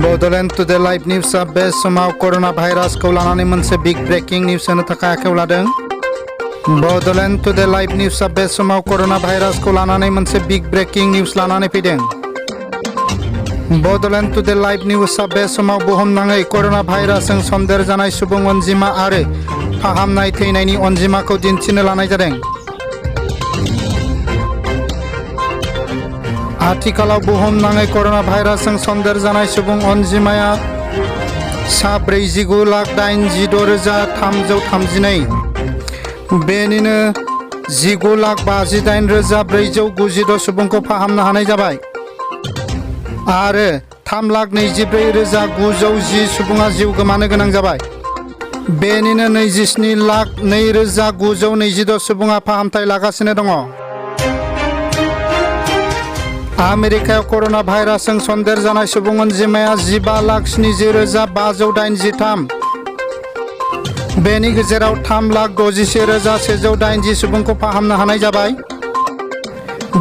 Bodoland today live निउसआ बे समाव कर'ना भाइरासखौ लानानै मोनसे बिग ब्रेकिं निउस होनो थाखाय आखायाव लादों। बड'लेण्ड टुडे लाइभ निउसआ बे समाव कर'ना भाइरासखौ लानानै मोनसे बिग ब्रेकिं निउस लानानै फैदों। बड'लेण्ड टुडे लाइभ निउसआ बे समाव बुहुमनाङै कर'ना भाइरासजों सन्देरजानाय सुबुं अनजिमा आरो फाहामनाय थैनायनि अनजिमाखौ दिन्थिनो लानाय जादों। आथिखालाव बुहुमनाङै कर'ना भाइरासजों सन्देरजानाय सुबुं अनजिमाया सा 49,86,332। बेनिनो 19,58,492 सुबुंखौ फाहामनो हानाय जाबाय आरो 3,24,910 सुबुङा जिउ गोमानो गोनां जाबाय। बेनिनो 27,02,926 सुबुङा फाहामथाय लागासिनो दङ। आमेरिकायाव कर'ना भाइरासजों सन्देरजानाय सुबुं अनजिमाया 15,70,583। बेनि गेजेराव 3,61,180 सुबुंखौ फाहामनो हानाय जाबाय।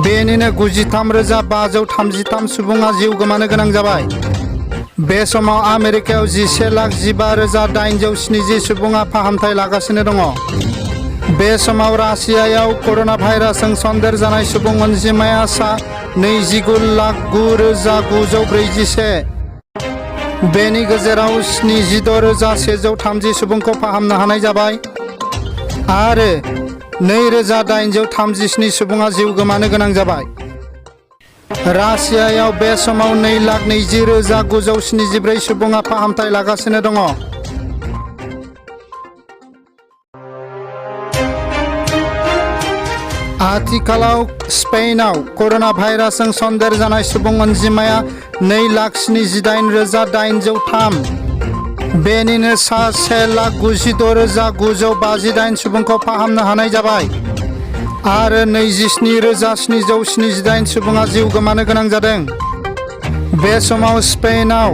बेनिनो 93,533 सुबुङा जिउ गोमानो गोनां जाबाय। बे समाव आमेरिकायाव 11,15,870 सुबुङा फाहामथाय लागासिनो दङ। बे समाव रासियायाव कर'ना भाइरासजों सन्देरजानाय सुबुं अनजिमाया सा 29,09,941। बेनि गेजेराव 76,130 सुबुंखौ फाहामनो हानाय जाबाय आरो 2,837 सुबुङा जिउ गोमानो गोनां जाबाय। रासियायाव बे समाव 2,20,974 सुबुङा फाहामथाय लागासिनो दङ। आथिखालाव स्पेनआव कर'ना भाइरासजों सन्देरजानाय सुबुं अनजिमाया 2,78,803। बेनिनो सा 1,96,958 सुबुंखौ फाहामनो हानाय जाबाय आरो 27,778 सुबुङा जिउ गोमानो गोनां जादों। बे समाव स्पेनआव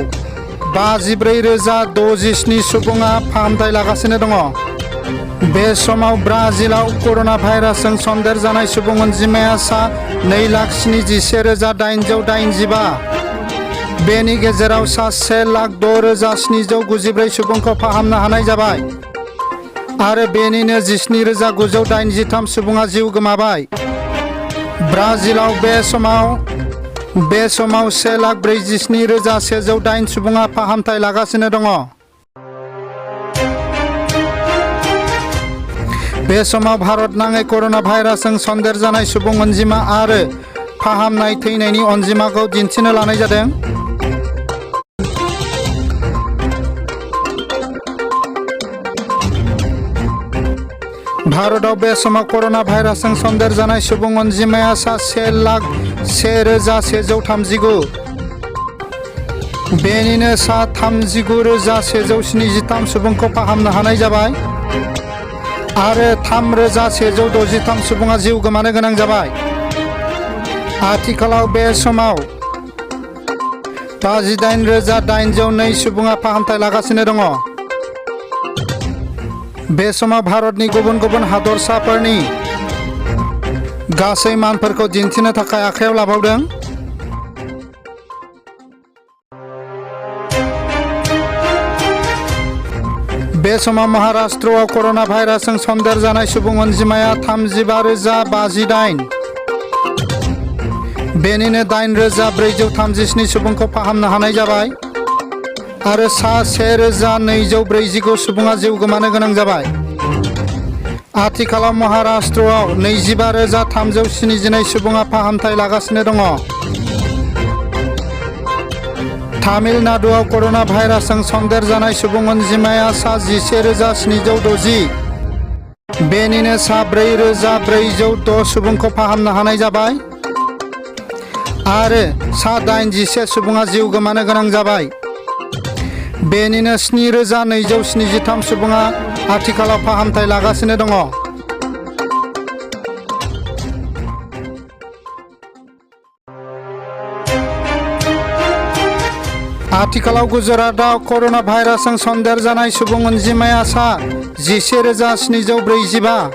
54,067 सुबुङा फाहामथाय लागासिनो दङ। बे समाव ब्राजिलाव कर'ना भाइरासजों सन्देरजानाय सुबुं अनजिमाया सा 2,71,885। बेनि गेजेराव सा 1,06,794 सुबुंखौ फाहामनो हानाय जाबाय आरो बेनिनो 17,983 सुबुङा जिउ गोमाबाय। ब्राजिलाव बे समाव 1,47,108 सुबुङा फाहामथाय लागासिनो दङ। बे समाव भारत नाङै कर'ना भाइरासजों सन्देरजानाय सुबुं अनजिमा आरो फाहामनाय थैनायनि अनजिमाखौ दिन्थिनो लानाय जादों। भारतआव बे समाव कर'ना भाइरासजों सन्देरजानाय सुबुं अनजिमाया सा 1,01,139। बेनिनो सा 39,173 सुबुंखौ फाहामनो हानाय जाबाय आरो 3,163 सुबुङा जिउ गोमानो गोनां जाबाय। आथिखालाव बे समाव 58,802 सुबुङा फाहामथाय लागासिनो दङ। बे समाव भारतनि गुबुन गुबुन हादरसाफोरनि गासै मानफोरखौ दिन्थिनो थाखाय आखायाव लाबावदों। बे समाव महाराष्ट्रआव कर'ना भाइरासजों सन्देरजानाय सुबुं अनजिमाया 35,058। बेनिनो 8,437 सुबुंखौ फाहामनो हानाय जाबाय आरो सा 1,249 सुबुङा जिउ गोमानो गोनां जाबाय। आथिखालाव महाराष्ट्रआव 25,372 सुबुङा फाहामथाय लागासिनो दङ। तामिलनाडुआव कर'ना भाइरासजों सन्देरजानाय सुबुं अनजिमाया सा 11,760। बेनिनो सा 4,406 सुबुंखौ फाहामनो हानाय जाबाय आरो सा 81 सुबुङा जिउ गोमानो गोनां जाबाय। बेनिनो 7,273 सुबुङा आथिखालाव फाहामथाय लागासिनो दङ। आथिखालाव गुजरातआव कर'ना भाइरासजों सन्देरजानाय सुबुं अनजिमाया सा 10,745।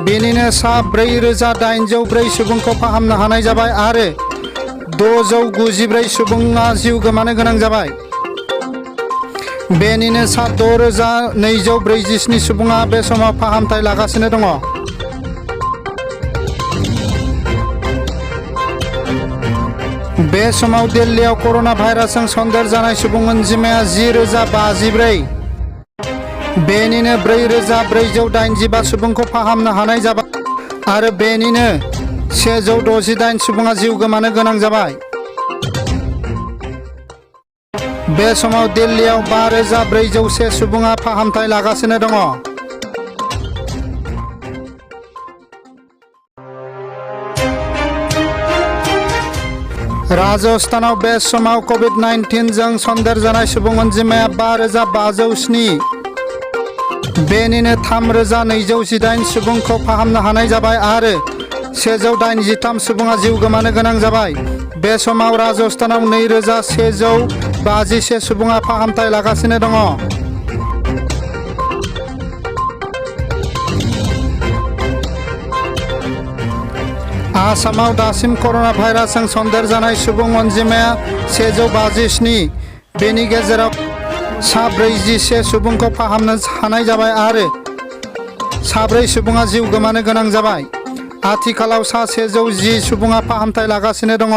बेनिनो सा 4,804 सुबुंखौ फाहामनो हानाय जाबाय आरो 694 सुबुङा जिउ गोमानो गोनां जाबाय। बेनिनो सा 6,247 सुबुङा बे समाव फाहामथाय लागासिनो दङ। बे समाव दिल्लीयाव कर'ना भाइरासजों सन्देर जानाय सुबुं अनजिमाया 10,054। बेनिनो 4,485 सुबुंखौ फाहामनो हानाय जाबाय आरो बेनिनो 168 सुबुङा जिउ गोमानो गोनां जाबाय। बे समाव दिल्लीयाव 5,401 सुबुङा फाहामथाय लागासिनो दङ। राजस्थानाव बे समाव कभिड-19 जों सन्देर जानाय सुबुं अनजिमाया 5,507। बेनिनो 3,218 सुबुंखौ फाहामनो हानाय जाबाय आरो 183 सुबुङा जिउ गोमानो गोनां जाबाय। बे समाव राजस्थानाव 2,151 सुबुङा फाहामथाय लागासिनो दङ। आसामाव दासिम कर'ना भाइरासजों सन्देर जानाय सुबुं अनजिमाया 157। बेनि गेजेराव 41 सुबुंखौ फाहामनो हानाय जाबाय आरो 4 सुबुङा जिउ गोमानो गोनां जाबाय। आथिखालाव 110 सुबुङा फाहामथाय लागासिनो दङ।